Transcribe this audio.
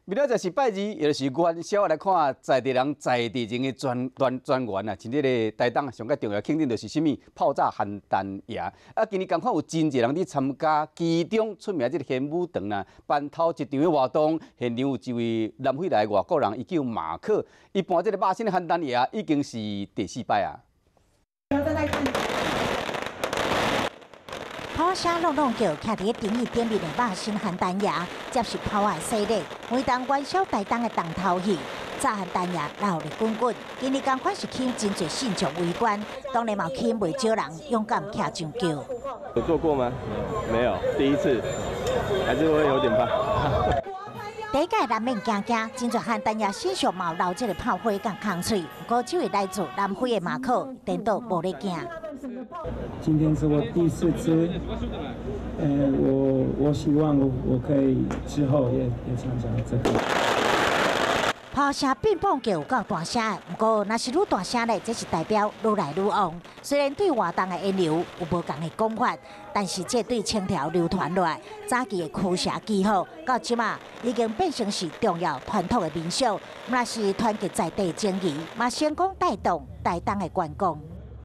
明仔載是拜二，也就是元宵，來看在地人在地人的專專專員啊，像這个台東上蓋重要慶典就是啥物炮炸番彈蜈。啊，今年仝款有真濟人佇參加，其中出名這个玄武堂啊，辦頭一場的活動，現場有一位南非來的外國人，伊叫馬克，伊扮這个肉身的番彈蜈已經是第四擺啊。炮聲隆隆叫，徛佇燈椅頂面的肉身番彈蜈，接受炮仔洗禮。每當元宵台東的重頭戲，炸番彈蜈鬧熱滾滾。今年仝款是吸引真濟信眾圍觀，當然嘛吸引袂少人勇敢徛上轎。有做過嗎？沒有，第一次，還是會有點怕。第一屆難免驚驚，真濟番彈蜈身上嘛有留這个炮火佮空喙。不過這位來自南非的馬克，顛倒無咧驚。今天是我第四次，我希望我可以之後也參加這個。炮聲變蹦叫有夠大聲，不過若是愈大聲咧，這是代表愈來愈旺。雖然對活動的緣由有無仝的講法，但是這對清朝流傳落來早期的驅邪祈福，到這馬已經變成是重要傳統的民俗，若是團結在地情誼，嘛成功帶動台東的觀光。